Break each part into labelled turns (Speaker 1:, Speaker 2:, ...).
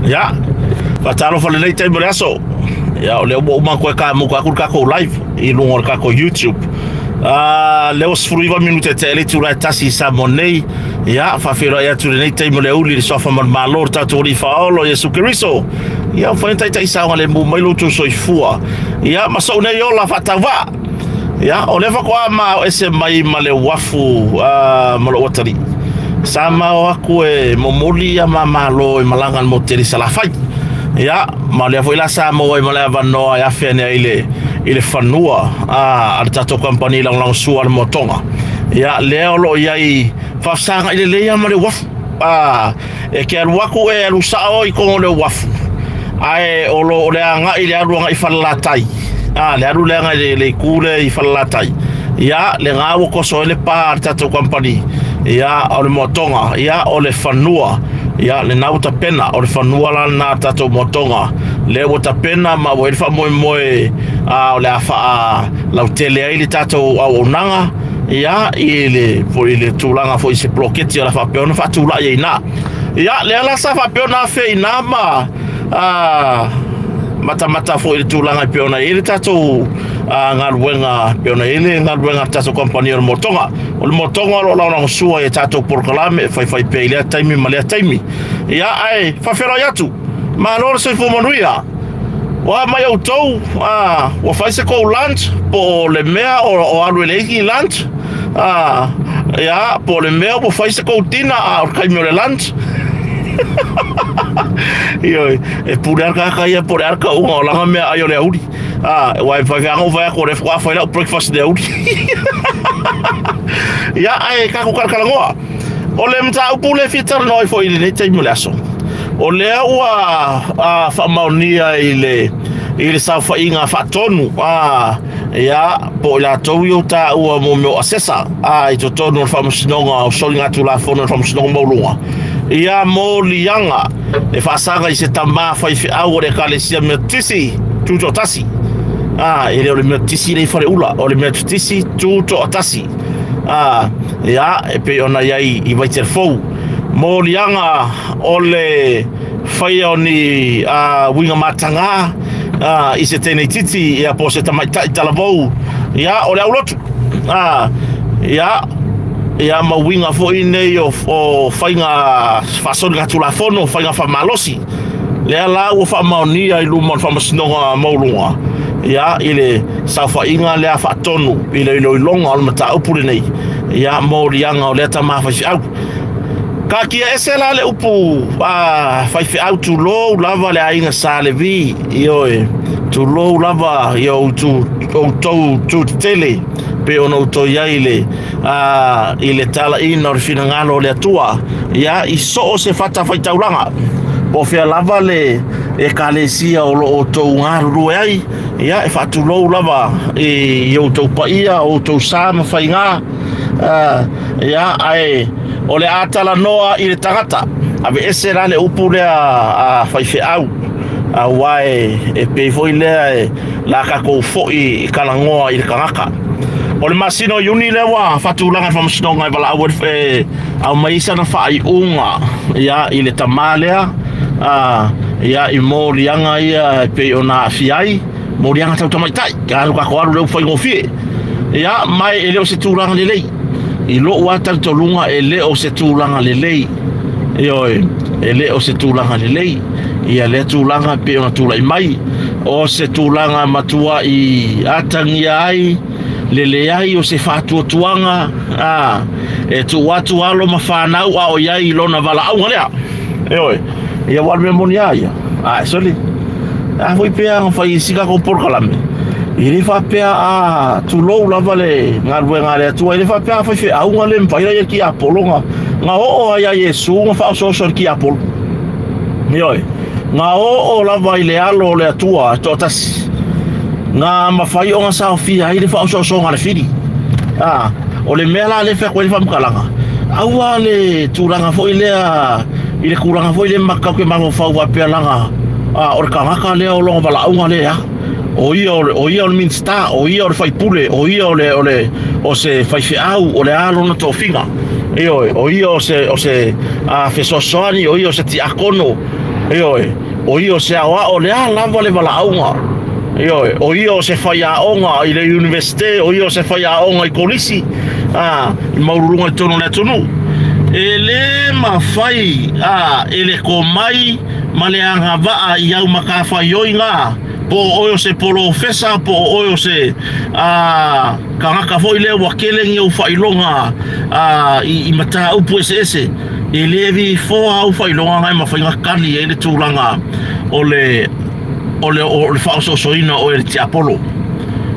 Speaker 1: Ia, faatalofa lenei taimi o le aso. Ia, o lea ua uma koe ka muka aku le tatou live i luga o le tatou YouTube. Ah, lea ua 19 minute te ele tula e tasi i Samoa nei. Ia, faafeiloai atu lenei taimi o le auli i le suafa ma le malo le tatou Alii Faaolo Iesu Keriso. Ia, ua fai taitai saogalemu mai lo outou soifua. Ia, ma sou nei ola faatauvaa. Ia, o lea faatoa ma o ese mai ma le uafu ma lou atalii. Sa mao aku e momoli ia ma malo e malaga i le motu i Salafai. Ia, ma lea foi la sa maua ai ma le avanoa e afe ane ai i le fanua a le tatou kamupani lagolagosua a le Moatoga. Ia, lea o lo o i ai faafesagai lelei lava ma le uafu. E te alu atu e alu sao i totonu o le uafu, ae o lo o le agai le alu agai i Falelatai, a, le alu lea agai i le itu lea i Falelatai, ia, lena ua toso ai le pa a le tatou kamupani, ia, o le Moatoga, ia, o le fanua, ia, lena ua tapena, o le fanua la lena a le tatou Moatoga, lea ua tapena ma ua i ai le faamoemoe, a, o le a faalautele ai le tatou auaunaga, ia, i le, foi i le tulaga foi i se poloketi o le a faapea ona faatulai ai i ina. Ia, lea la sa faapea ona afe i ina ma matamata foi i le tulaga e pei ona i ai le tatou galuega, e pei ona i ai le galuega a le tatou kamupani o le Motoga. O le Motoga o lo o lagolagosua i a tatou polokalame e faifai pea i lea taimi ma lea taimi. Ia, ae faafeiloai atu. Malo le soifua manuia. Ua mai outou, ua fai se kou lunch, po o le mea o alu e leai ni lunch, ia, po o le mea ua fai se kou dinner a o le taimi o le lunch. Ioe, e pule lava le tagata ia po o le a le tauga o lana meaai o le aoauli. Aua e mafai lava ona ou fai atu o lea faatoa fai lau breakfast i le aoauli. Ia, ae tatou talatalanoa. O le mataupu lea e fia talanoa ai foi i lenei taimi o le aso, o lea ua faamaonia i le i le saofaiga faatonu a ia po o i latou ia ua taua mo mea o asesa a i totonu o le Faamasinoga o Soligatulafono o le Faamasinoga Maualuga ia moliaga e faasaga i se tamā faifeau o le Ekalesia Metotisi Tutoatasi. A, e le o le Metotisi lea i Faleula, o le Metotisi Tutoatasi. A, ia, e pei ona i ai i Vaitele Fou. Moliaga o le faia o ni uiga matagā i se teineitiiti ia po o se tamaitai talavou, ia, o le aulotu. A, ia, ia ma uiga foi nei o faiga faasoligatulafono, faiga faamalosi. Lea la ua faamaonia i luma o le Faamasinoga Maualuga, ia, i le saofaiga lea faatonu i le iloiloga o le mataupu lenei, ia, moliaga o lea tama faifeau. Taatia ese la le upu a faifeau, tulou lava le aiga Sa Levi, ioe, tulou lava i outou tu tetele, pei ona outou i ai le i le talaiina o le finagalo o le Atua, ia, i so o se fatafaitaulaga, po o fea lava le ekalesia o lo o outou galulue ai, ia, e faatulou lava i outou paia, o outou sa ma faiga, ia, ae o le a talanoa i le tagata. Aveese la le upu lea a faifeau, aua e pei foi lea e la tatou foi i talanoa i le tagata. O le masina o Iuni lea ua faatulaga e le Faamasinoga e valaau e aumai ai sana faaiuga ia i le tamā lea ia i moliaga ia e pei ona aafia ai moliaga tau tamaitai. Ia alu tatou alu lea ua faigofie. Ia ma e le o se tulaga lelei. I lou lava talitonuga e le o se tulaga lelei. Ioe, e le o se tulaga lelei. Ia lea tulaga e pei ona tulai mai, o se tulaga matuai atagia ai le leai o se faatuatuaga a, e tuu atu alo ma fanau a o i ai i lona valaauga lea. Ioe, ia ua o le mea moni a ia. Ae sole, a foi pea na fai i si tatou polokalame, e le faapea a tulou lava le galuega a le Atua, e le faapea a faifeauga le mafai la ia le tiapolo na oo ai a Iesu na faaosooso e le tiapolo. Ioe, na oo lava i le alo o le Atua e toatasi, na mafai ona saofia ai le faaosoosoga a le fili. A, o le mea la lea e fai atu ai le faamatalaga, aua le tulaga foi lea i le tulaga foi lea matou te mafaufau faapea leaga o le tagata lea o lona valaauga lea, o ia o le, o ia o le Minisita, o ia o le faipule, o ia o le, o le, o se faifeau, o le a lona tofiga. Ioe, o ia o se, o se fesoasoani, o ia o se tiakono. Ioe, o ia o se aoao, le a lava le valaauga. Ioe, o ia o se faiaoga i le Universite, o ia o se faiaoga i kolisi, a, i maualuluga i totonu o le atunuu. E le mafai a, e le komai ma le agavaa i au matafaioi na, po o oe o se polofesa, po o oe o se a, tagata foi lea ua tele ni ou faailoga a, i, i mataupu eseese. E le vifoa au faailoga na e mafai ona tali ai le tulaga o le o le o le faaosoosoina o oe e le tiapolo.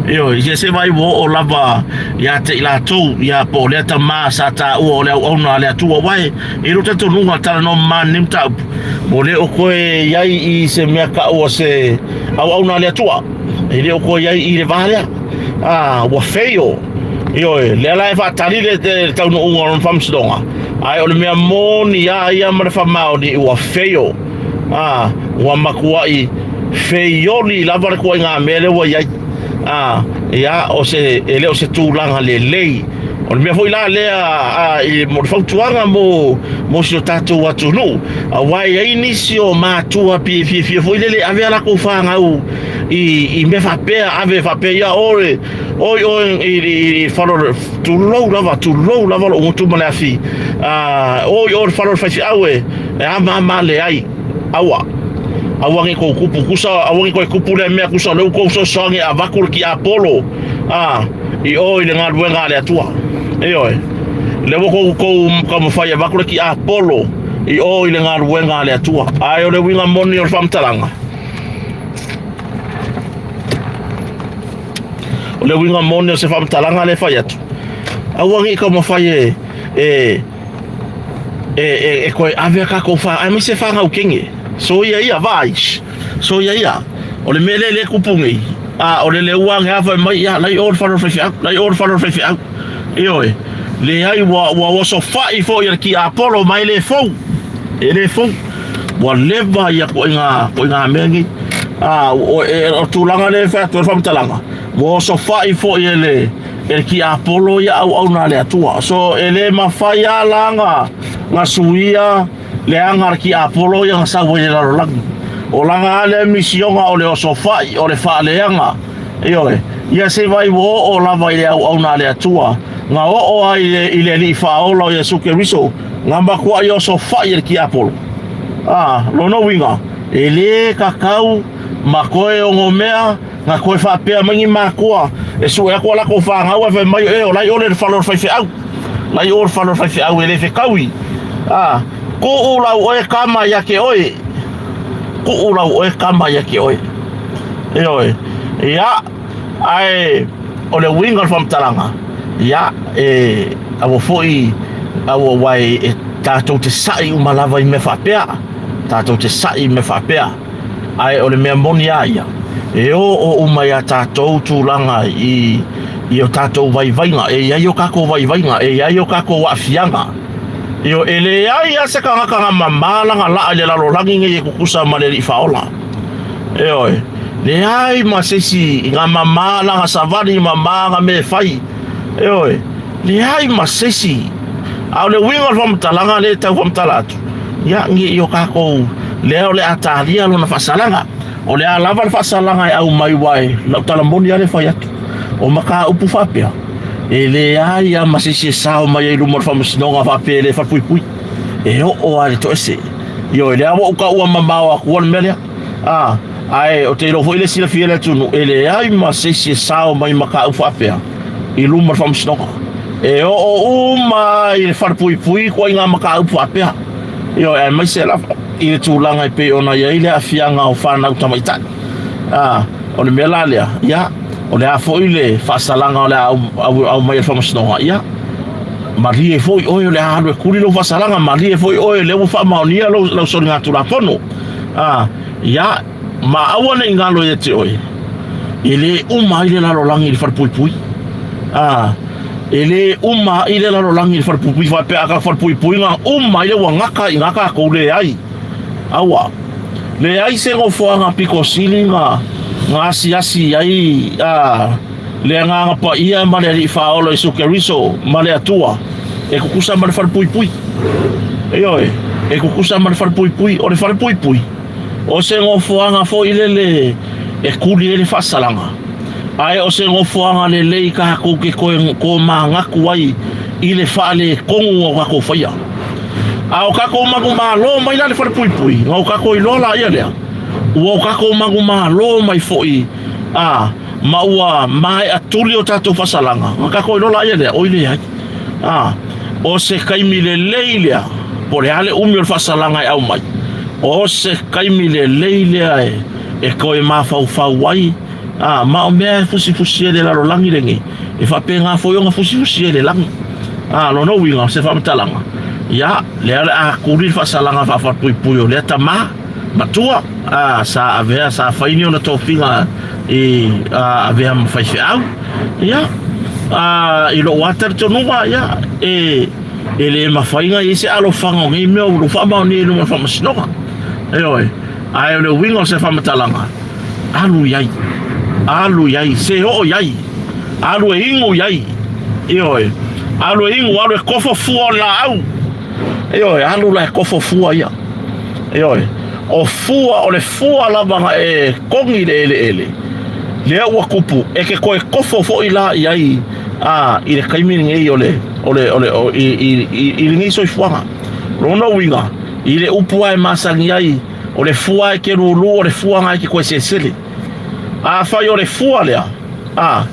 Speaker 1: Ioe, ia se vai ua oo lava ia te i latou, ia po o lea tama sa taua o le auauna a le Atua, aua e i lou talitonuga talanoa mama lenei mataupu, ua le o toe i ai i se mea taua se auauna a le Atua. E le o toe i ai i le va lea. Ah, ua fail. Ioe, lea la e faatali le, le taunuuga o lona faamasinoga, ae o le mea moni a ia ma le faamaoni ua fail. Ah, ua matuai feioli lava le tuaiga mea lea ua i ai. Ah, ia, o se, e le o se tulaga lelei. O le mea foi la lea a, i, mo le fautuaga mo, mo si o tatou atunuu, aua e i ai nisi o matua pei e fiafia foi lele e ave a latou fanau i, i mea faapea, ave faapea ia oe, oi oe i, i, i falo, tulou lava, tulou lava lou gutu ma le afi, a, oi oe le falo o le faifeau e, e ama ama leai, aua. Aua ne i kou kupu kusa, aua ne i koe kupu lea mea kusa o lea ua kou soasoa e avatu le tiapolo, a, i o i le galuega a le Atua. Ioe. Lea ua kou, kou taumafai e avatu le tiapolo i o i le galuega a le Atua. Ae o le uiga moni o le faamatalaga, o le uiga moni o se faamatalaga lea e fai atu, aua ne i taumafai e, e, e, e, e toe ave a tatou fa, aemaise fanau teine. Soia ia, vaai. Soia ia. O le mea lea lea e tupu nei, a, o le leua ane lava fai mai, ia, la i o le fale o le faifeau, la i o le fale o le faifeau. Ioe. Leai, ua, ua osofai foi e le tiapolo ma e le fou. E le fou. Ua leva ia koiga, koiga mea nei. A, o, e, o tulaga lea e fai atu ai le faamatalaga, ua osofai foi e le, e le tiapolo ia auauna a le Atua. So, e le mafai lava la na, na suia le aga a le tiapolo ia na sau ai i le lalolagi. O lana lava lea misioga o le osofai, o le faaleaga, ioe, ia se i vai ua oo lava i le auauna a le Atua, na oo ai i le, i le Alii Faaola o Iesu Keriso, na matuai osofai e le tiapolo. A, lona uiga, e le tatau ma toe onomea na toe faapea mai ni matua e sue atu a latou fanau ae fai mai, e, o la i o le fale o le faifeau, la i o le fale o le faifeau e le fetaui. A, tuu lau oe kama ia te oe, tuu lau oe kama ia te oe. Ioe, ia, ae o le uiga o le faamatalaga, ia, e, aua foi, aua, aua e, e tatou te sa'i uma lava i mea faapea, tatou te sa'i i mea faapea. Ae o le mea moni a ia, e oo uma iā tatou tulaga i, i o tatou vaivaiga, e i ai o tatou vaivaiga, e i ai o tatou aafiaga. Ioe, e leai lava se tagata na mamā lana laa i le lalolagi nei e tutusa ma le Alii Faaola. Ioe, leai ma se isi na mamā lana savali, mamā ana mea e fai. Ioe, leai ma se isi. A o le uiga o le faamatalaga lea e tau faamatala atu, ia, ne i o tatou lea o le a talia lona faasalaga. O le a lava le faasalaga e aumai aua e lau tala moni lava lea e fai atu. O mataupu faapea, e leai lava ma se isi e sao mai ai i luma o le faamasinoga faapea e le falepuipui. E oo lava i le toese. Ioe, lea ua ou taua mamao atua le mea lea. A, ae ou te iloa foi le silafia e le atunuu, e leai ma se isi e sao mai mataupu faapea i luma o le faamasinoga. E oo uma i le falepuipui ituaiga mataupu faapea. Ioe, aemaise lava i le tulaga e pei ona i ai le aafiaga o fanau tamaitai. A, o le mea la lea, ia, o le a foi le faasalaga o le a aumai e le faamasinoga, ia, malie foi oe o le a alu e kuli lou faasalaga, malie foi oe o lea ua faamaonia lou, lau soligatulafono. A, ia, ma aua ne i galo ia te oe, e le uma ai le lalolagi i le falepuipui. A, e le uma ai le lalolagi i le falepuipui faapea a ka falepuipuiga uma ai le ua gata i ina tatou leai. Aua, leai se nofoaga pito sili na, na asiasi ai a, le Agaga Paia ma le Alii Faaola Iesu Keriso ma le Atua e tutusa ma le falepuipui. Ioe, e tutusa ma le falepuipui. O le falepuipui. O se nofoaga foi lele e kuli ai le faasalaga, ae o se nofoaga lelei tatou te toe tomanatu ai i le faaletonu o tatou faia. A o tatou manumalo mai la le falepuipui, na o tatou iloa laia lea, ua o tatou manumalo mai foi a ma ua maea tuli o tatou faasalaga, na tatou iloa laia lea, oi leai. A o se taimi lelei lea, po o le a le umi o le faasalaga e aumai, o se taimi lelei lea e toe mafaufau ai, a ma o mea e fusifusi ai le lalolagi lenei, e faapena foi ona fusifusi ai le lagi. A lona uiga o se faamatalaga, ia, lea o le a tuli le faasalaga faafapuipui o lea tamā matua, a sa avea, sa fai ni ona tofiga i a, avea ma faifeau. Ia, a, i lou lava talitonuga, ia, e, e le mafai ona i ai se alofaga o nei mea o lo o faamaonia i luma o le faamasinoga. Ioe, ae o le uiga o se faamatalaga, alu i ai, alu i ai, se oo i ai, alu e inu i ai, ioe, alu e inu, alu e kofo fua o le laau, ioe, alu la e kofo fua ia, ioe, o fua, o le fua lava na e kogi i le eleele, lea ua tupu, e te toe kofo foi la i ai a, i le taimi lenei o le, o le, o le, o, i, i, i, i lenei soifuaga. Lona uiga, i le upu lava e masani ai, O le fua e te lūlū, o le fua na e te koe selesele. Afai o le fua lea, a,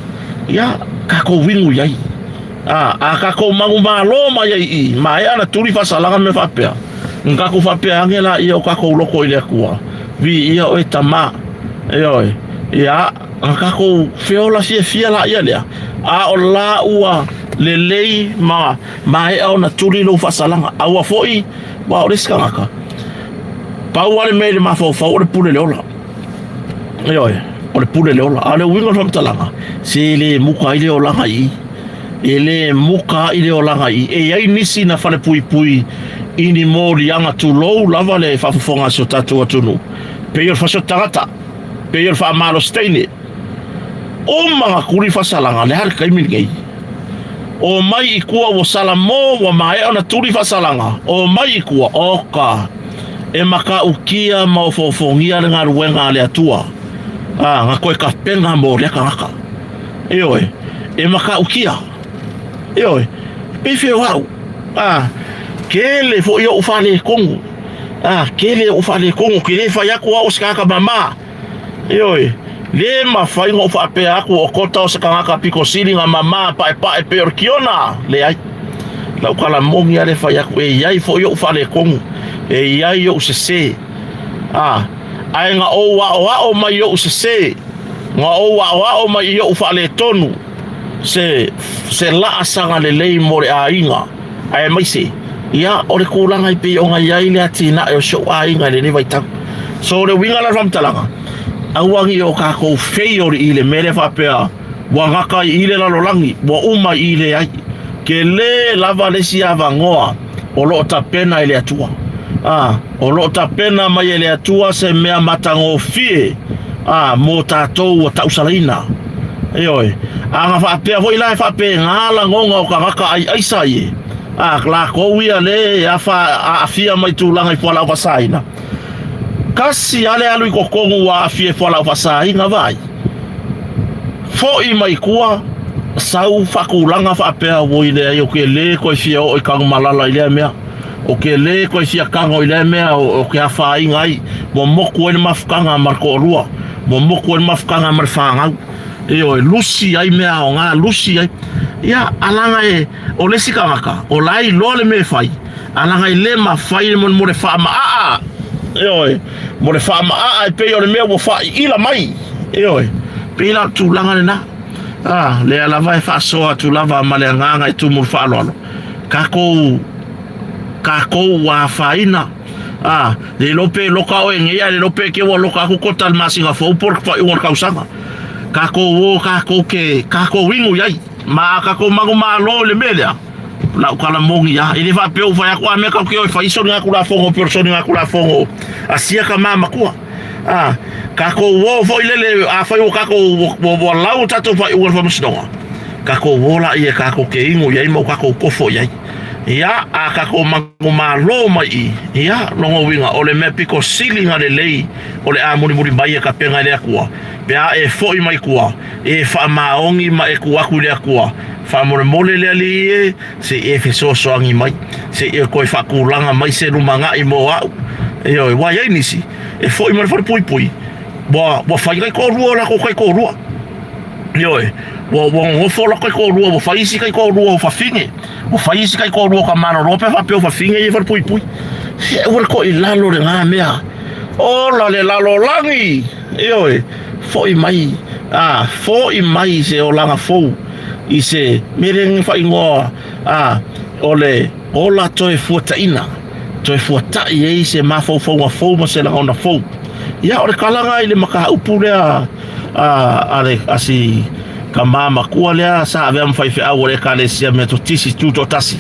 Speaker 1: ia, tatou inu i ai. A, a tatou manumalo mai ai i i, maea na tuli faasalaga mea faapea, na tatou faapea ane laia o tatou loko i le Atua, viia oe Tama, ioe, ia, na tatou feola fiafia laia lea, a o la ua lelei ma maea ona tuli lou faasalaga. Aua foi, aua o le isi tagata, Pau lava le mea i le mafaufau o le pule le ola. Ioe, o le pule le ola. A o le uiga o le faamatalaga, se le muka ai le olaga i i. E le muka ai le olaga i i. E i ai nisi na falepuipui i ni moliaga tulou lava le faafofoga a si o tatou atunuu. Pei o le fasioti tagata, pei o le faamalosi teine. Uma na tuli faasalaga, le a le taimi lenei? Omai i tua ua salamo ua maea ona tuli faasalaga, omai i tua, oka, e matautia ma ofoofogia le galuega a le Atua, a, na toe tapena mo lea tagata. Ioe, e matautia. Ioe, pei feoau. A, tele foi ou faaletonu. A, tele ou faaletonu, ou te le fai atu au o se tagata mama. Ioe, le mafai ona ou faapea atu o Kota o se tagata pito sili na mama paepae pei o le Kiona. Leai. Lau tala moni lava le fai atu, e i ai foi ou faaletonu, e i ai ou sese. A, ae na ou aoao mai i ou sese, na ou aoao mai i ou faaletonu, se, se laasaga lelei mo le aiga. Aemaise, ia, o le tulaga e pei ona i ai le atinae o si ou aiga i lenei vaitau. So, o le uiga la o le faamatalaga, aua ne i o tatou feioli i le mea lea faapea ua gata i i le lalolagi, ua uma i i leai. Tele lava le isi avanoa o lo o tapena e le Atua. A, o lo o tapena mai e le Atua se mea matagofie a, mo tatou ua tausalaina. Ioe. A na faapea foi la e faapena lagona o tagata aiaisa ie, a, latou ia le afa aafia mai tulaga i fualaau faasaina, tasi lava le alu i totonu ua aafia i fualaau faasaina, vaai, foi mai tua, sau faatulaga faapea, oi leai, ou te le toe fia oo i Tanumalala i lea mea. Ou te le toe fia tago i lea mea ou te afaina ai, ua motu ai le mafutaga ma le toalua, ua motu ai le mafutaga ma le fanau. Ioe, lusi ai mea aoga, lusi ai. Ia, a laga e, o le isi tagata, o la e iloa le mea e fai, a laga e le mafai mo, mo le faamaaa, ioe, mo le faamaaa e pei o le mea ua faaiila mai, ioe, pei la o le tulaga lena. A, lea lava e faasoa atu lava ma le agaga e tumu i le faaaloalo, tatou, tatou ua afaina, a, le iloa pe loka oe nei ae le iloa pe te ua loka atu kota i le masina fou po o le faaiuga o le tausaga. Tatou o tatou te, tatou inu i ai, ma a tatou manumalo i le mea lea, lau tala moni lava, e le faapea ua fai atu a mea tatou te o e fai soligatulafono pei o le soligatulafono a sia tama matua. A, tatou o foi lele, afai ua tatou, ua, ua lau tatou faaiuga i le faamasinoga, tatou o laia tatou te inu i ai ma ua tatou kofo i ai. Ia, a tatou manumalo mai i i, ia, lona uiga, o le mea pito sili ona lelei o le a mulimuli mai e tapena e le Atua, pe a e foi mai tua, e faamaoni ma e tuu atu i le Atua, faamolemole le Alii e, se i e fesoasoani mai, se i e toe faatulaga mai se lumanai mo au. Ioe, ua i ai nisi e foi mai le falepuipui, ua, ua fai taitoalua o latou taitoalua. Ioe, ua, ua nonofo o latou taitoalua, ua fai isi taitoalua o fafine, ua fai isi taitoalua o tamaloloa pe faapea o fafine ia i falepuipui. Se aua le toilalo lena mea. Ola le lalolagi! Ioe, foi mai, a, foi mai i se olaga fou, i se mea lea na faaigoa, a, o le ola toe fuataina, toe fuatai ai se mafaufauga fou ma se lagona fou. Ia, o le tala lena i le mataupu lea a, a, le, a si tama matua lea sa avea ma faifeau o le Ekalesia Metotisi Tutoatasi.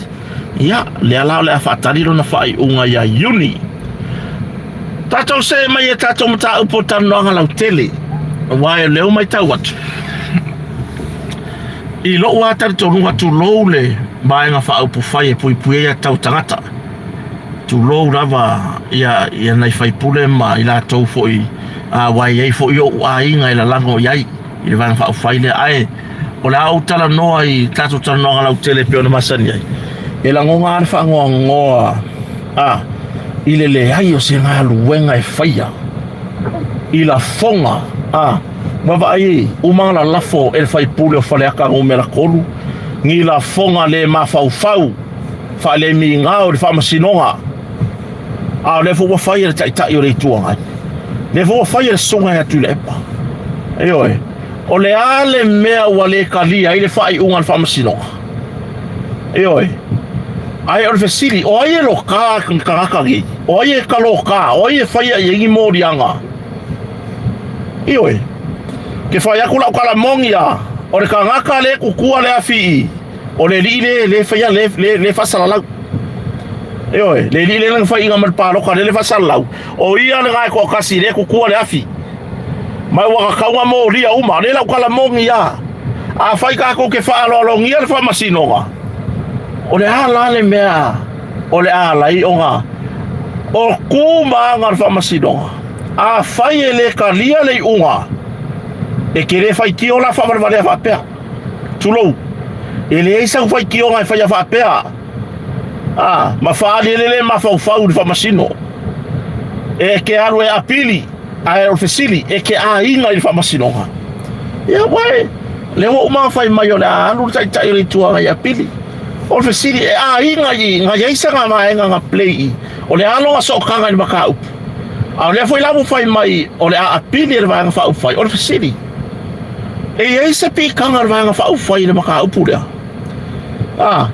Speaker 1: Ia, lea la o le a faatali lona faaiuga ia Iuni. Tatou see mai e tatou mataupu o talanoaga lautele, aua o lea ua matau atu. I lou lava talitonuga tulou le vaega faaupufai e puipui ai a tau tagata. Tulou lava ia, ia nai faipule ma i latou foi, aua e i ai foi ou aiga e lalago i ai i le Vaega Faaupufai lea. Ae o le a ou talanoa i tatou talanoaga lautele e pei ona masani ai, e lagona lava le faanoanoa a i le leai o se galuega e faia i lafoga a ua vaai uma lalafo e le faipule o Faleata numera 3 ni lafoga le mafaufau faalemigao i le faamasinoga a o lea foi ua fai e le Taitai o le Itu Agai, lea foi ua fai e le Susuga ia Tuilaepa. Ioe, o le a le mea ua le talia ai le faaiuga a le faamasinoga? Ioe, ae o le fesili, o ai e loka tagata nei? O ai e taloka? O ai e faia i ai ni moliaga? Ioe, ke fai atu lau tala moni a, o le tagata le kukua le afi i, o le alii le le faia le le le faasalalau. Ioe, le alii le na faiga ma le paloka le le faasalalau. O ia le gae toatasi le kukua le afi. Ma ua kakauga molia uma, le lau tala moni a. Afai tatou te faaaloalogia le faamasinoga, o le a la le mea o le a ala ai ona o tu ma aga o le faamasinoga? Afai e le talia le iuga, e te le faitio la faavalevalea faapea. Tulou, e leai sau faitioga e faia faapea, a, ma faaali ai le le mafaufau i le faamasino. E te alu e apili, ae o le fesili, e te aiga i le faamasinoga. Ia, uae, lea ua uma ona fai mai o le a alu le Taitai o le Itu Agai e apili. O le fesili, e aiga i, na i ai sana vaega na play i, o le a lona sootaga i le mataupu? A o lea foi la ua fai mai o le a apili e le Vaega Faaupufai. O le fesili, e i ai se pikaga a le Vaega Faaupufai i le mataupu lea? A,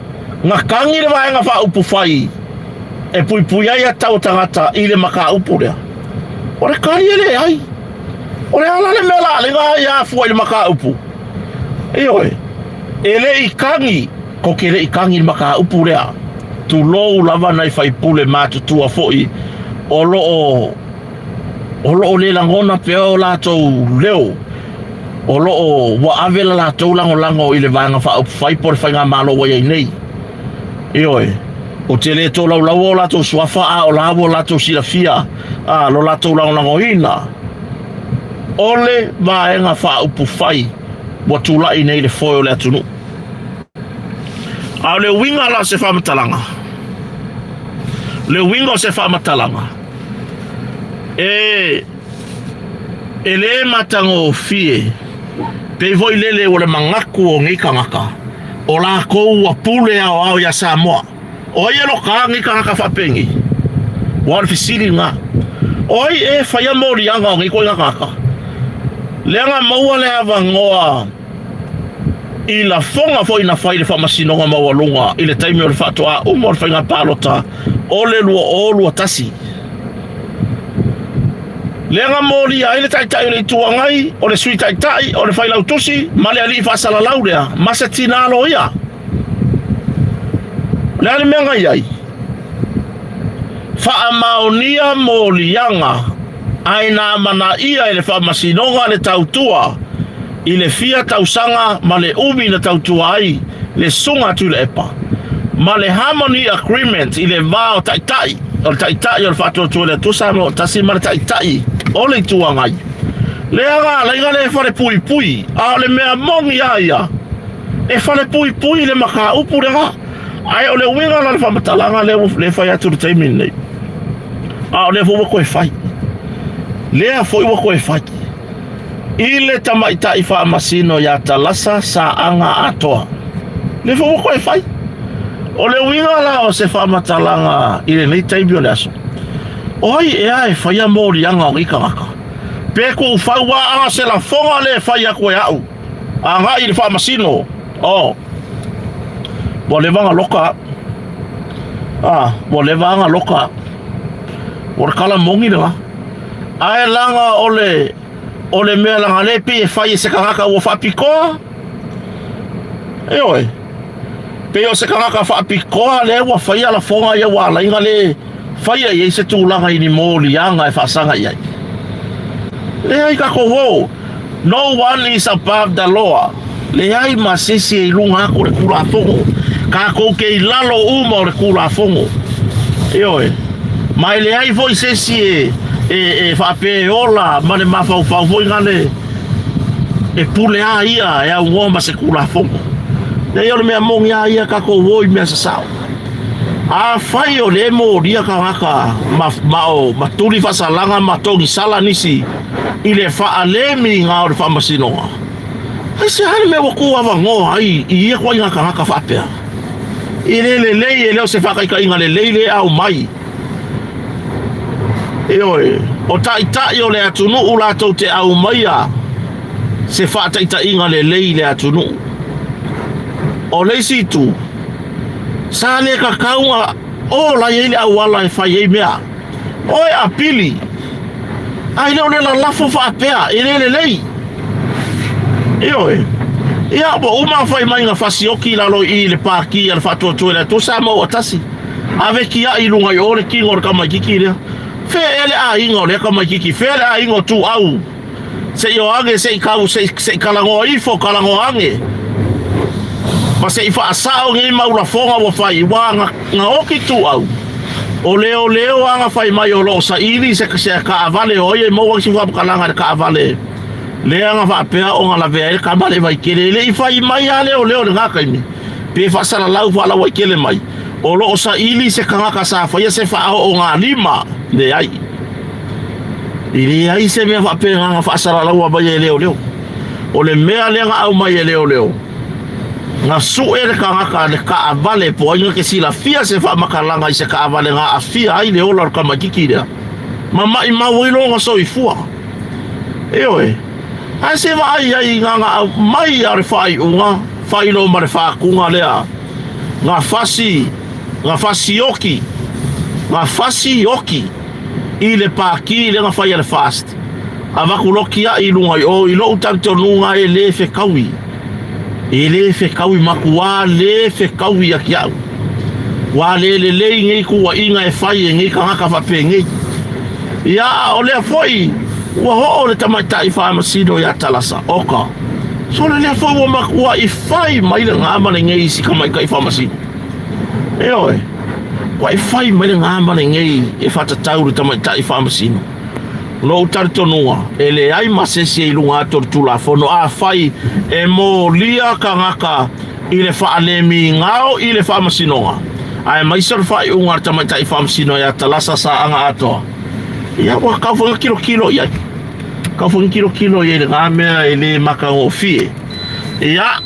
Speaker 1: na tagi le Vaega Faaupufai e puipui ai a tau tagata i le mataupu lea? O le tali e leai. O le a la le mea la le ga ia afua i le mataupu? Ioe, e le i tagi, ko ke le i tagi i le mataupu lea. Tulou lava nai faipule matutua foi o lo o o lo o le lagona pea o latou leo, o lo o ua ave la latou lagolago i le Vaega Faaupufai po o le Faigamalo ua i ai nei. Ioe, ou te le tolaulaua o latou suafa a o la ua latou silafia a lo latou lagolagoina o le Vaega Faaupufai ua tulai nei i le foe o le atunuu. A o le uiga la o se faamatalaga, le uiga o se faamatalaga, e, e le matagofie, pei foi lele ua le manatu o nei tagata, o lakou ua pule aoao iā Samoa. O ai e loka nei tagata faapenei? Ua o le fesili lena. O ai e faia moliaga o nei ituaiga tagata? Lea na maua le avanoa i lafoga foi na fai i le Faamasinoga Maualuga i le taimi o le faatoa uma o le faiga palota o le 2021. Lea na molia ai le Taitai o le Itu Agai, o le Sui Taitai, o le Failautusi ma le alii faasalalau lea ma se tina loia. O le a le mea na i ai? Faamaonia moliaga ae na amanaia e le Faamasinoga le tautua i le fia tausaga ma le umi na tautua ai le Susuga a Tuilaepa. Ma le Harmony Agreement i le va o Taitai, o le Taitai o le Faatuatua i le Atua Samoa Tasi ma le Taitai o le Itu Agai. Lea ga alaiga le falepuipui, a o le mea moni a ia, e falepuipui le mataupu lena. Ae o le uiga la o le faamatalaga lea ua le fai atu i le taimi lenei, a o lea foi ua toe fai, lea foi ua toe fai i le tamaitai faamasino ia Talasa Saaga Atoa, lea foi ua toe fai. O le uiga la o se faamatalaga i lenei taimi o le aso, o ai ea e faia moliaga o nei tagata? Pe tuufau lava se lafoga lea e fai atu e au agai i le faamasino, oh, ua leva ona loka au. Ah, ua leva ona loka au. O le tala moni lena. Ae laga o le o le mea laga le pei e fai e se tagata ua faapitoa. Ioe. Pei o se tagata faapitoa lea ua faia lafoga ia ua alaiga le faia i ai se tulaga i ni moliaga e faasaga i ai. Leai tatou o. No one is above the law. Leai ma se isi e i luga atu o le Tulafono. Tatou te i lalo uma o le Tulafono. Ioe. Ma e leai foi se isi e, e, e faapea e ola ma le mafaufau foi nale e pule a ia e aunoa ma se Tulafono. Leai o le mea moni a ia tatou o i mea sasao. Afai o lea e molia tagata ma, ma, o, ma tuli faasalaga ma togisala nisi i le faalemiga o le faamasinoga, aisea le mea ua tuu avanoa ai i ia ituaiga tagata faapea? E le lelei, e le o se faataitaiga lelei lea e aumai. Ioe, o taitai o le atunuu latou te aumaia se faataitaiga lelei i le atunuu. O le isi itu, sa le tatau ona ola i ai le auala e fai ai mea. Oe apili, ae le o le lalafo faapea, e le lelei. Ioe. Ia, ua uma ona fai mai na fasioki i lalo i i le pākī a le Faatuatua i le Atua Samoa ua tasi. Ave kiaʻi i luga i o le kino o le tamaititi lea. Fea ea le aiga o lea tamaititi? Fea le aiga o Tuau? Se i o ane, se i kau, se i, se i talanoa ifo, talanoa ane. Ma se i faasao nei mau lafoga ua fai, ua na, na oki Tuau. O leoleo a na fai mai o lo o saili se, se kaavale o ai e maua ai se faamatalaga i le kaavale lea na faapea ona lavea ai le tama le Vaitele. E le i fai mai lava leoleo i lena taimi, pe faasalalau faalauaitele mai, o lo o saili se tagata sa faia se faaoogalima. Leai. E leai se mea faapena na faasalalaua mai e leoleo. O le mea lea na aumai e leoleo, na sue le tagata le kaavale po o ai na te silafia se faamatalaga i se kaavale na aafia ai le ola o le tamaititi lea, ma maimau ai lona soifua. Ioe. Ae se vaai ai i ngā na aumai a le faaiuga, faailoa ma le faatuga lea, na fasi, na fasioki, na fasioki i le pākī lea na fai a le FAST. Avatu loa kiaʻi i luga i o, i loʻu talitonuga e lē fekaui. E lē fekaui, matua lē fekaui ia ki aʻu. Ua le lelei nei kuaʻiga e fai e nei tagata faapenei. Ia, a o lea foi ua hoʻo le tamaitai faamasino iā Talasa, oka, sole lea foi ua matuaʻi fai mai lena ma lenei isi tamaitai faamasino. Ioe, ua e fai mai lena ma lenei e faatatau i le tamaitai faamasino. Lou talitonuga, e leai ma se isi e i luga atu o le Tulafono afai e molia tagata i le faalemigao i le faamasinoga, aemaise o le faaiuga a le tamaitai faamasino ia Talasa Saaga Atoa. Ia, ua tau foi na tilotilo i ai. Tau foi na tilotilo i ai i lena mea e le matagofie. Ia.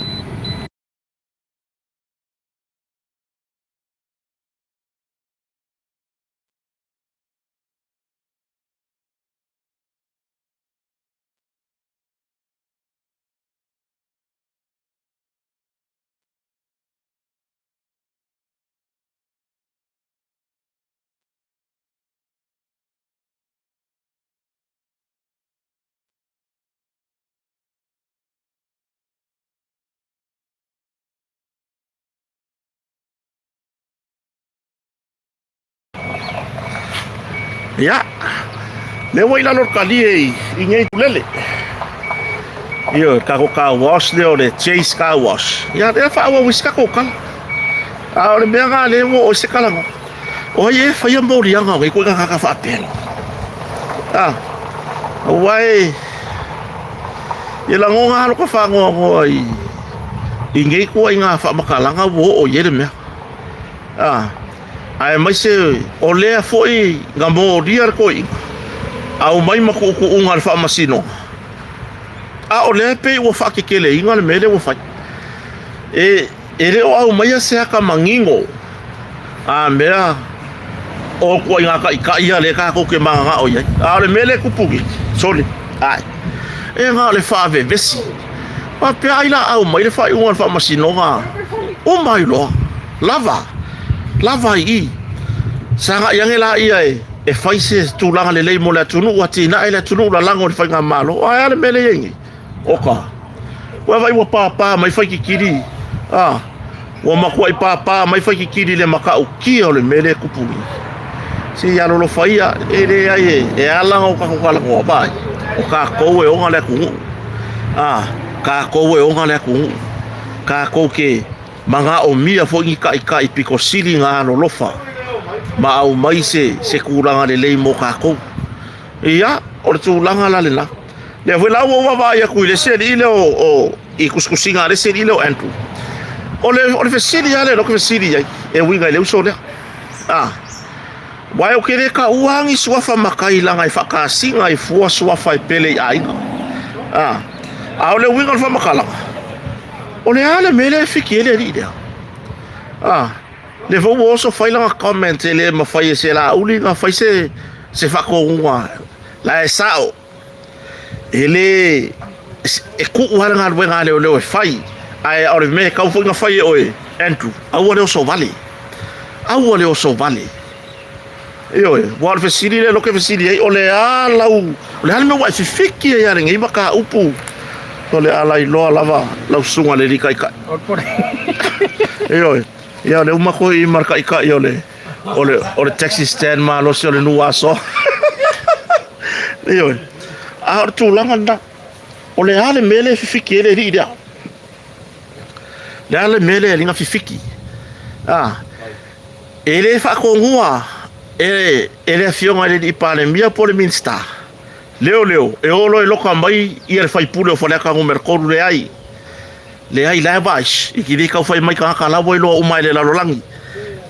Speaker 1: Ia, lea ua i lalo le talie i, i nei tulele. Ia, o le tatou car wash lea o le Chase Car Wash. Ia, lea faaauau ai si tatou tala. A o le mea lena lea ua oo i se talanoa. O ai e faia moliaga o nei ituaiga tagata faapea? A, aua e e lagona lava lota faanoanoa i i nei ituaiga faamatalaga ua oo i ai le mea. A, aemaise o lea foi na molia le toeaina, aumai ma tuutuuga a le faamasinoga, a o lea e pei ua faateteleina le mea lea ua fai. E E le o aumaia se ata manino a mea o ituaiga taitai ia lea tatou te mananao i ai. A o le mea lea e tupu nei, sole, ae, e na o le faavevesi. Faapea ai la aumai le faaiuga o le faamasinoga, uma ai loa, lava, lava i i. Sagai ane laia e fai se tulaga lelei mo le atunuu, atinae le atunuu, lalago i le faigamalo. Ae a le mea lea e i ai nei? Oka. Ua vaai ua pāpā mai Faititili, a, ua matuai pāpā mai Faititili i le matautia o le mea lea e tupu nei. Se i alolofa ia, e leai e, e ala ona o tatou talanoa, vaai, o tatou e ona le atunuu. A, tatou e ona le atunuu. Tatou te manaomia foi ni taitai pito sili na alolofa ma aumai se, se tulaga lelei mo tatou. Ia, o le tulaga la lena. Lea foi la ua ou vaavaai atu i le isi alii lea o i tusitusiga a le isi alii lea o Andrew. O le, o le fesili lava lea ou te fesili i ai e uiga i le uso lea. Ah, aua ou te le taua ni suafa matai leaga e faakasina ai fua suafa e pele i aiga. Ah, a o le uiga o le faamatalaga, o le a le mea lea e fiki ai le alii lea? Ah, lea foi ua oso fai lana comment e le mafai e se Laauli ona fai se, se faatonuga la e sao. E le e kuu lava le galuega a leoleo e fai, ae o le mea e tatau foi ona fai e oe Andrew, aua le oso vale, aua le oso vale. Ioe, aua o le fesili lea e fesili ai, o le a lau, o le a le mea ua e fifiki ai lava i lenei mataupu? O le a lailoa lava lau susuga i le Alii Taitai. Ioe, ia o lea ua matou i ma le Taitai o le o le, o le taxi stand malosi o le nuu aso. Ioe. A o le tulaga lena. O le a le mea lea e fifiki ai le alii lea? Le a le mea lea e alii na fifiki? A, e le faatonua e, e le afioga i le alii Palemia po o le Minisita. Leoleo, e o loa e loka mai ia le faipule o Faleata numera 3 leai. Leai, la e vaai, e te le tau fai mai tagata la ua iloa uma e le lalolagi.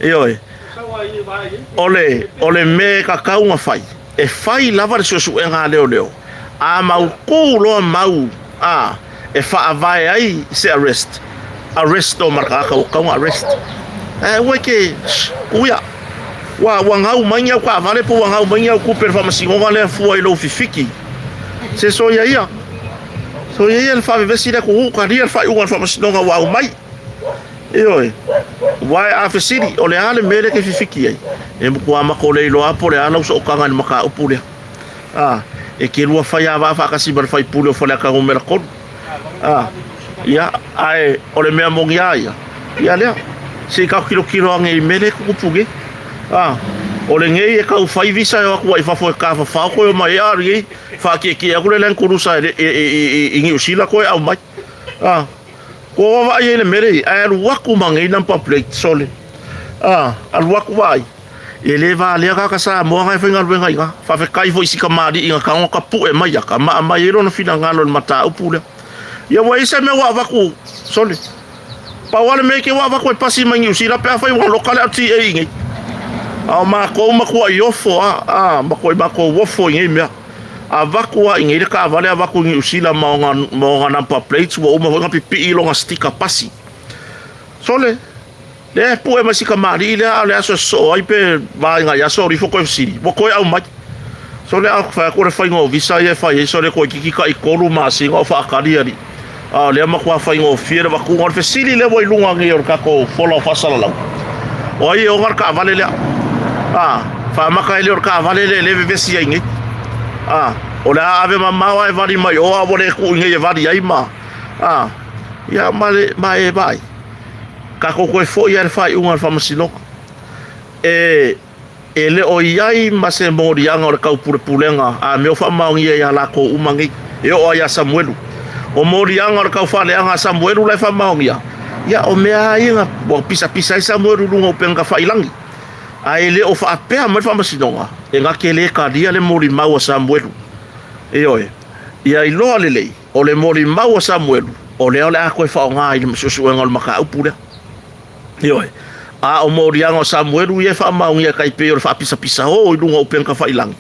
Speaker 1: Ioe. O le, o le mea e tatau ona fai, e fai lava le suesuega a leoleo, a mautu loa mau a, e faavae ai se arrest, arrest o ma le tagata ua tatau ona arrest. Ae aua e te, uia, ua, ua gau mai ni au taavale po ua gau mai ni au tupe i le faamasinoga lea fua i lou fifiki. Se soia ia. Soia ia le faavevesi le atunuu, talia le faaiuga a le faamasinoga ua aumai. Ioe, aua a fesili, o le a le mea lea e te fifiki ai? E matua matou le iloa po o le a lau sootaga i le mataupu lea. A, e te lua fai avaa faatasi ma le faipule o Faleata numera 3. A, ia, ae o le mea moni a ia, ia lea, se i tatou tilotilo ane i mea lea e tutupu nei. A, o lenei e tau fai visa e o atu ai i fafo e tafafao toe omai ai, a o lenei, Faatietie atu le Land Cruiser i Niu Sila toe aumai. Ah, kua vaavaai ai le mea lea ae alu atu ma nei number plate sole. Ah, alu atu vaai. E le valea tagata Samoa na e faigaluega i ina. Faafetai foi i si kamali'i na tago tapue mai aka ma aumai ai lona finagalo i le mataupu lea. Ia ua i ai se mea ua avatu sole. Pau lava le mea ua avatu e pasi mai Niu Sila pe afai ua loka le LTA i nei. A o matou matuai ofo a, a matuai matou ofo i nei mea. Avatu lava i nei le taavale avatu i Niu Sila ma ona, ma ona number plates ua uma foi ona pipii lona sticker pasi. Sole, lea e pue mai si kamali'i lea a o le aso e sosoo ai pe vaega i aso alu ifo toe fesili, ua toe aumai. Sole a fai atu o le faiga o visa ia e fai ai sole toeitiiti tai 3 masina o faatali alii. A o lea matua faigofie le avatuga. O le fesili lea ua i luga nei o le tatou fola o faasalalau, o ai e ona le taavale lea? A, faamata e le o le taavale lea lea e vevesi ai nei. A, o le a ave mamao ae vali mai o a ua le tuu i nei e vali ai ma a, ia ma le ma e vaai. Tatou toe foi lava i le faaiuga a le faamasinoga. E E le o i ai ma se moliaga o le taupulepulega a mea o faamaonia iā lakou uma nei, e oo ai ia Samuelu. O moliaga o le taufaaleaga a Samuelu la e faamaonia, Ia, o mea lava ia na ua pisapisa ai Samuelu i luga o upega tafailagi. Ae le o faapea mai le Faamasinoga, e na te le talia le molimau a Samuelu. Ioe, ia iloa lelei, o le molimau a Samuelu, o lea o le a toe faaaoga i le suesuega o le mataupu lea. Ioe, a o moliaga o Samuelu ia e faamaonia e tai pei o le faapisapisao i luga o upega tafailagi,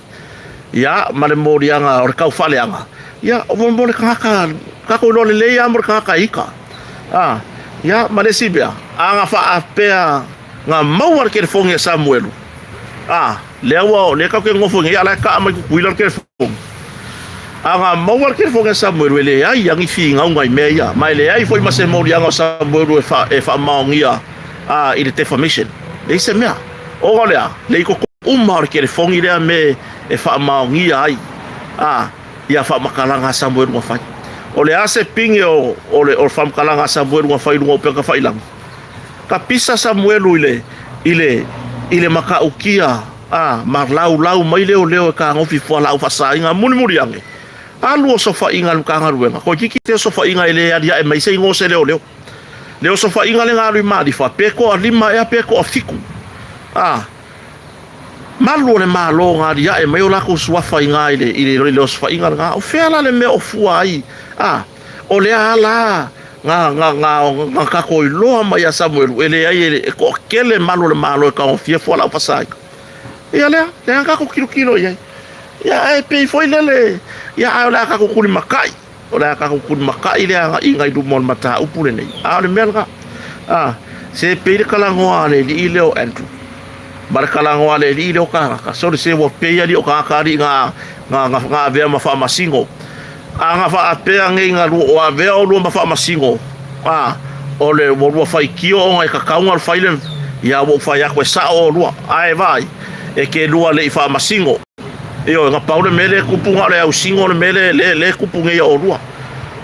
Speaker 1: ia, ma le moliaga o le taufaaleaga, ia, o mo le tagata, tatou iloa lelei lava mo le tagata e ita. A, ia, ma le isi mea, a na faapea na maua le telefoni a Samuelu, a, lea ua, lea tatou te nonofo nei, a o la e taa mai Tutuila le telefoni. A na maua le telefoni a Samuelu, e leai lava ni finauga i mea ia, ma e leai foi ma se moliaga o Samuelu e, fa, e faamaonia a, i le defamation. Leai se mea. Ona o le a? Le i totonu uma o le telefoni lea me e faamaonia ai a, ia faamatalaga a Samuelu na fai. O le a se pine o, o le, o le faamatalaga a Samuelu na fai i luga o upega tafailagi? Ka pisa Samuelu i le, i le, i le matautia a, ma laulau mai leoleo e kanofi fualaau faasaina mulimuli ane. Alu osofaiga a le Matagaluega, toeitiiti te osofaiga e le aliae mai se igoa o se leoleo. Le osofaiga le na alu i Malifa, pe toalima ea pe toafitu. A, malu o le Malo na aliae mai o latou suafa i na i le, i le, i le osofaiga lena. O fea la le mea o fua ai? A, o lea lava la na, na, na, na tatou iloa mai ia Samuelu, e leai e, e toatele malu o le Malo e tagofia fualaau faasaina. Ia lea, lea na tatou tilotilo i ai. Ia ae pei foi lele, ia ae o le a tatou tulimatai, o le a tatou tulimatai le agaiga i luma o le mataupu lenei. A o le mea lena, a, se pei le talanoa a le alii lea o Andrew, ma le talanoa a le alii lea o Kanaka, sole se ua pei alii o Kanaka alii na, na, na, na avea ma faamasino. A na faapea nei na lua, o avea olua ma faamasino, a, o le ua lua faitio ona e tatau ona fai le, ia ua ou fai atu e sao olua, ae vaai, e te lua le i faamasino. Ioe, na pau le mea lea e tupu na o le ausino le mea lea, lea, lea e tupu nei ia olua.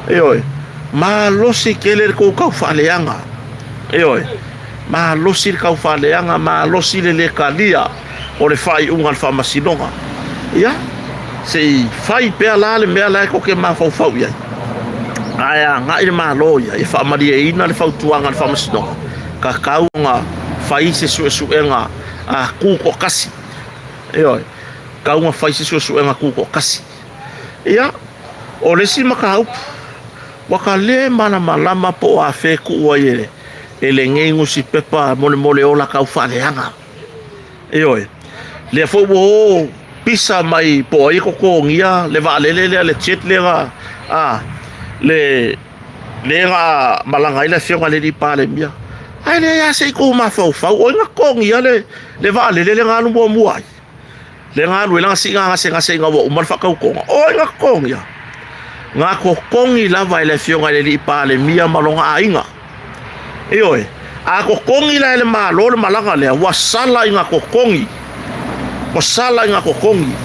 Speaker 1: Ioe, malosi tele le tou taufaaleaga. Ioe, malosi le taufaaleaga, malosi le le talia o le faaiuga a le faamasinoga. Ia, se i fai pea la le mea la e tou te mafaufau i ai. Ae agai le Malo ia e faamalieina le fautuaga a le faamasinoga, tatau ona fai se suesuega a tutoatasi. Ioe, tatau ona fai se suesuega tutoatasi. Ia, o le isi mataupu, ua ka le malamalama po o afea e tuu ai e, e lenei nusipepa molemole ola tau faaleaga. Ioe, lea foi ua o pisa mai po o ai e totogia le vaalele lea, le jet lea na, a, le, lea na malaga ai le afioga i le alii Palemia. Ae leai lava se i tou mafaufau, o ai na totogia le, le vaalele lea na alu muamua ai? Le na alu ai lana siiga gasegase ina ua uma le faatautoga. O ai na totogia? Na totogi lava e le afioga i le alii Palemia ma lona aiga. Ioe, a totogi la e le Malo le malaga lea, ua sala ina totogi. Ua sala ina totogi.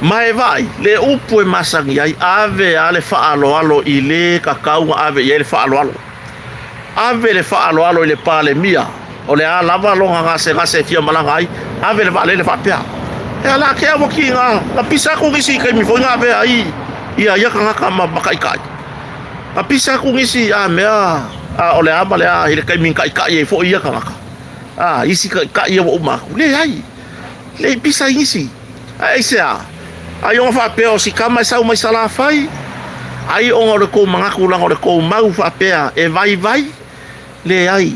Speaker 1: Ma e vaai, le upu e masani ai, ave a le faaaloalo i le tatau na ave i ai le faaaloalo. Ave le faaaloalo i le Palemia, o le a lava lona gasegase e fia malaga ai, ave le vaalele faapea. E ala ake au ki na, na pisa atu nisi i taimi foi na avea ai ia ia tagata ma, ma taitai. Na pisa atu nisi a mea a o le a ma le a i le taimi na taitai ai foi ia tagata. A isi taitai ia ua uma atu. Leai, le i pisa i nisi. Ae aisea? Ai ona faapea o si tama e sau mai Salafai? Ai ona o le tou manatu leaga o le tou mau faapea e vaivai? Leai,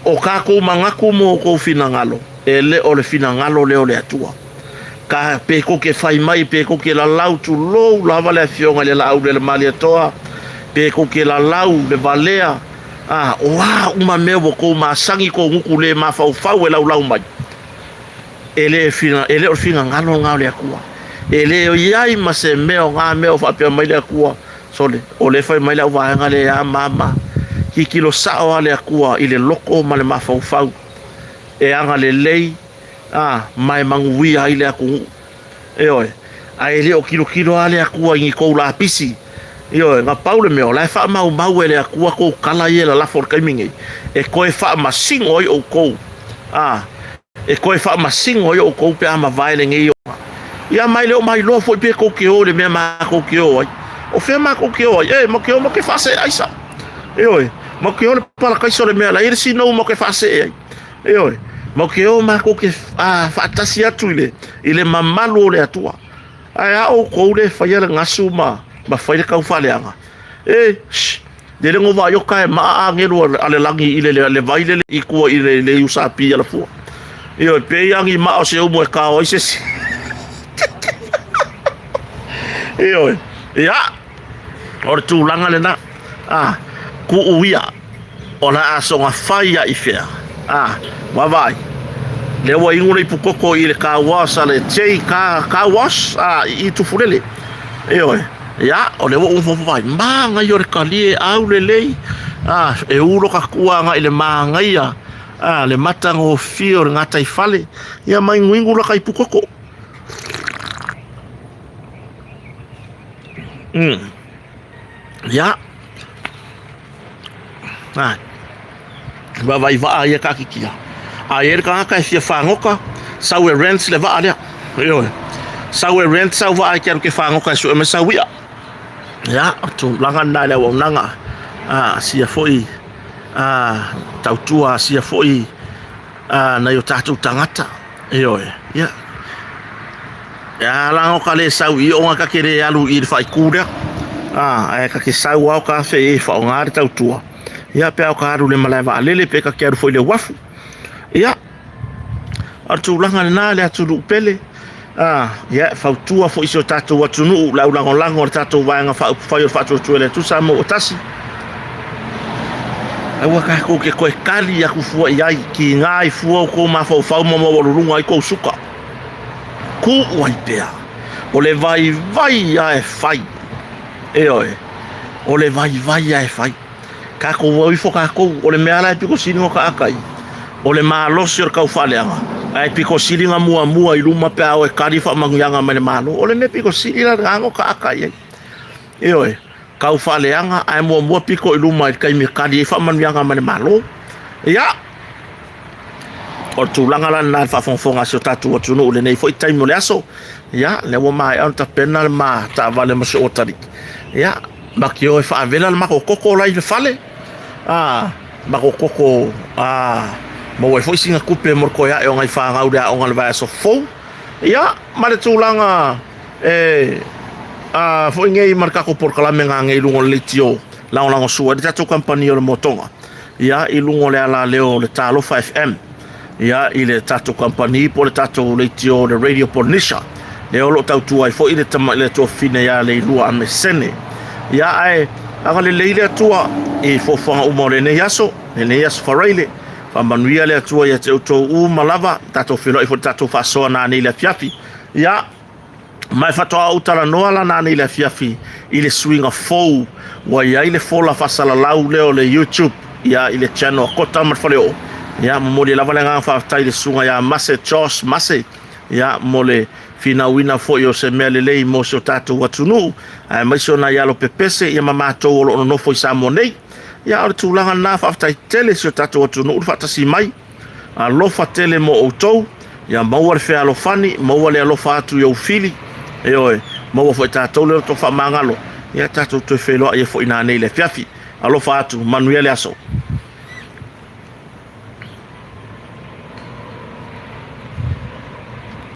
Speaker 1: o tatou manatu mo outou finagalo, e le o le finagalo lea o le Atua. Ka, pe tou te fai mai, pe tou te lalau, tulou lava le Afioga i le Laau le Malietoa, pe tou te lalau le valea, a, o a uma mea ua tou masani tou gutu le mafaufau e laulau mai, E le, e le o le finagalo lena o le Atua. E le i ai ma se mea o na mea o faapea mai le Atua, sole, o lea e fai mai le auvaega lea a mama. Tilotilo sao lava le Atua i le loto ma le mafaufau e agalelei a, ma e manuia ai le atunuu. Ioe, ae le o tilotilo lava le Atua i ni tou lapisi. Ioe, na pau le mea, o la e faamaumau e le Atua tou tala ia e lalafo i le taimi nei, e toe faamasino ai outou. A, e toe faamasino ai outou pe a mavae lenei oga. Ia ma e le o mailoa foi pe tou te o i le mea matou te o ai. O fea matou te o ai? E, matou te o matou te faasee aisa. Ioe, Matou te o le palakaisa o le mea la e i ai le sinou matou te faasee ai. Ioe, matou te o matou te faatasi atu i le, i le mamalu o le Atua. Ae a outou le faia le gasu ma, ma fai le taufaaleaga. E, shh, le lengo vai o ka e maa agelu a le lagi i le, le vai le i tua i le, le usapi alafua. Ioe, pe i agi maa o se umu e kao ai se isi. Ioe, ia, o le tulaga lena. Ah, kuu ia, o le a soga fai ia i fea. Ah, vaavaai. Lea ua inu le ipukoko i le car wash a le J car, car wash ah, i Tufulele. Ioe, ia, o lea ua uma vaai. Manaia o le kalie au lelei. Ah, e ulo ka kua agai i le manaia. Ah, le matagofie o le gataifale. Ia mainuinu la ka ipukoko. Ia. Ai. Vaavaai vaa ia taatitia. A i ai le tagata e fia fagota, sau e rent le vaa lea. Ioe. Sau e rent sau vaa e te alu e te fagota e sue mai sau i'a. Ia, o tulaga lena i le auaunaga a sia foi a tautua a sia foi a nai o tatou tagata. Ioe. Ia. E a la o ka le sau i ona ka ke le alu i le faaitu lea. A, ae ka ke sau ao ka fe e whaonga le tautua. Ia, pe ao ka alu le malae vaalele, pe ka ke alu foi le uafu. Ia, o le tulaga lena le atunuu pele. A, ia, fautua foi si o tatou atunuu, le aulagolago o le tatou vaega faaupufai o le Faatuatua i le Atua Samoa ua tasi. Aua tatou te toe kali atu fua i ai, kiga ai fua o kou mafaufau ma maualuluga ai kou suka. Tuu ai pea, o le vaivai lava e fai. Ioe, o le vaivai lava e fai. Tatou o ifo tatou, o le mea la e pito sili ona taata ai, o le malosi o le taufaaleaga, ae pito sili ona muamua i luma pe a o e kali faamanuiaga mai le Malo. O le mea pito sili la lena ona taata i ai. Ioe, taufaaleaga ae muamua pito i luma i le taimi e kali ai faamanuiaga mai le Malo. Ia, o le tulaga la lena i le faafogafoga a si o tatou atunuu i lenei foi taimi o le aso. Ia, lea ua maea ona tapena le ma taavale ma si ou atalii. Ia, ma te o e faavela le matou koko la i le fale. A, matou koko, a, maua ai foi sina tupe mo le toe ae o nai fanau i le aoga i le vaiaso fou. Ia, ma le tulaga e, a, foi nei ma le tatou polokalame nanei i luga o le leitio lagolagosua ai le tatou kamupani o le Motoga. Ia, i luga o le alaleo o le Talofa FM, ia, i le tatou kamupani po o le tatou leitio o le Radio Polynesia, lea o lo o tautua ai foi le tama, le tuafafine ia Leilua Amesene. Ia, ae agalelei le Atua i fuafuaga uma o lenei aso, lenei aso Faraile. Faamanuia le Atua ia te outou uma lava, tatou feiloai foi i le tatou faasoa nanei i le afiafi. Ia, Ma e faatoa ou talanoa la nanei i le afiafi i le suiga fou ua i ai le fola faasalalau lea o le YouTube ia i le channel a Kota ma le Faleoo. Ia momoli lava le agaga faafetai i le susuga ia Mase Josh Mase ia mo le finauina foi o se mea lelei mo si o tatou atunuu aemaise o nai alo pepese ia ma matou o lo o nonofo i Samoa nei. Ia o le tulaga lena faafetai tele i si o tatou atunuu le faatasi mai. Alofa tele mo outou, ia maua le fealofani, maua le alofa atu i ou fili, ioe, maua foi tatou le loto faamagalo, ia tatou toe feiloai ai foi nanei i le afiafi. Alofa atu, manuia le aso.